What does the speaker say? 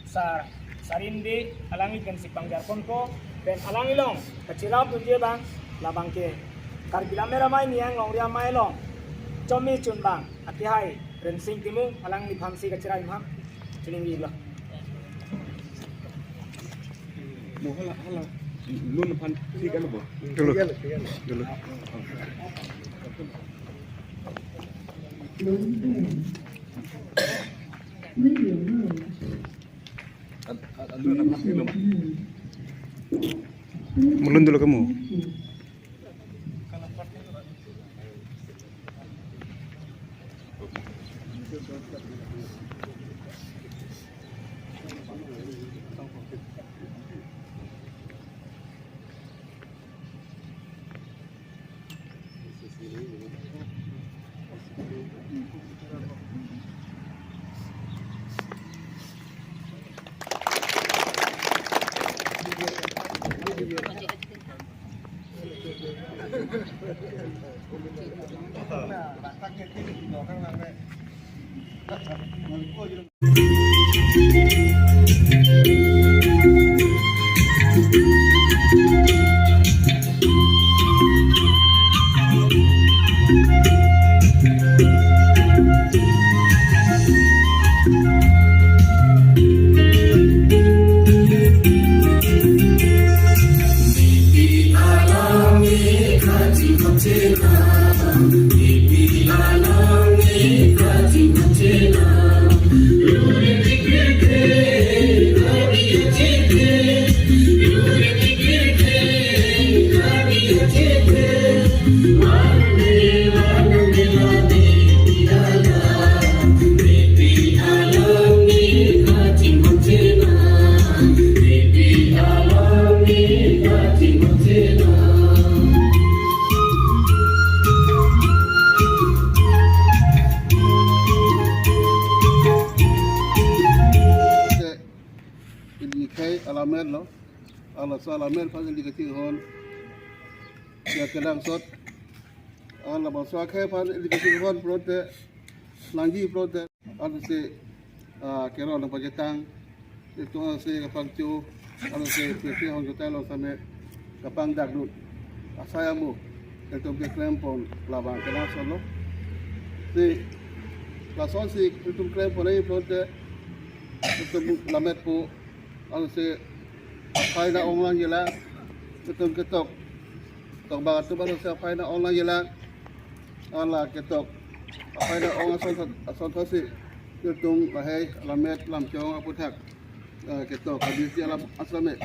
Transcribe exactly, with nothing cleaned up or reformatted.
Sar Sarin Bey alangli pensi pangjar ponpo, pen alanglilong kachirap dunji abang, labang ke Karbi Lammet Amei Niyang Longri Amei along chomi chunbang akehai Rensing Timung alangliphansi kachirap-i ham, chiningri lo. Mo hala, hala. Lun aphan thik alo bo? Dolo. Dolo. Mo lun dolo kamu. Ili akhei alammet lo, laso alammet aphan ili kachinghon, ya kenangsot, labangso akhei aphan ili kachinghon pulote, nangji pulote, ansi, ah, kerong nangpachetang, itum ansi kapangcho, ansi pete hong juta lo same kapangdakdun. Asai amu, itum keklem pon labang kenangsot lo. Si, lasonsi itum klem pon nangji pulote, itum lammet pu, ansi aphai na-ong nangjilang, itum ketok, tokbang atum ansi aphai na-ong nangjilang, ala ketok aphai na-ong ason, ason thotsi, itum lahei lammet lamchong aputhak, eh, ketok abisi alam asame.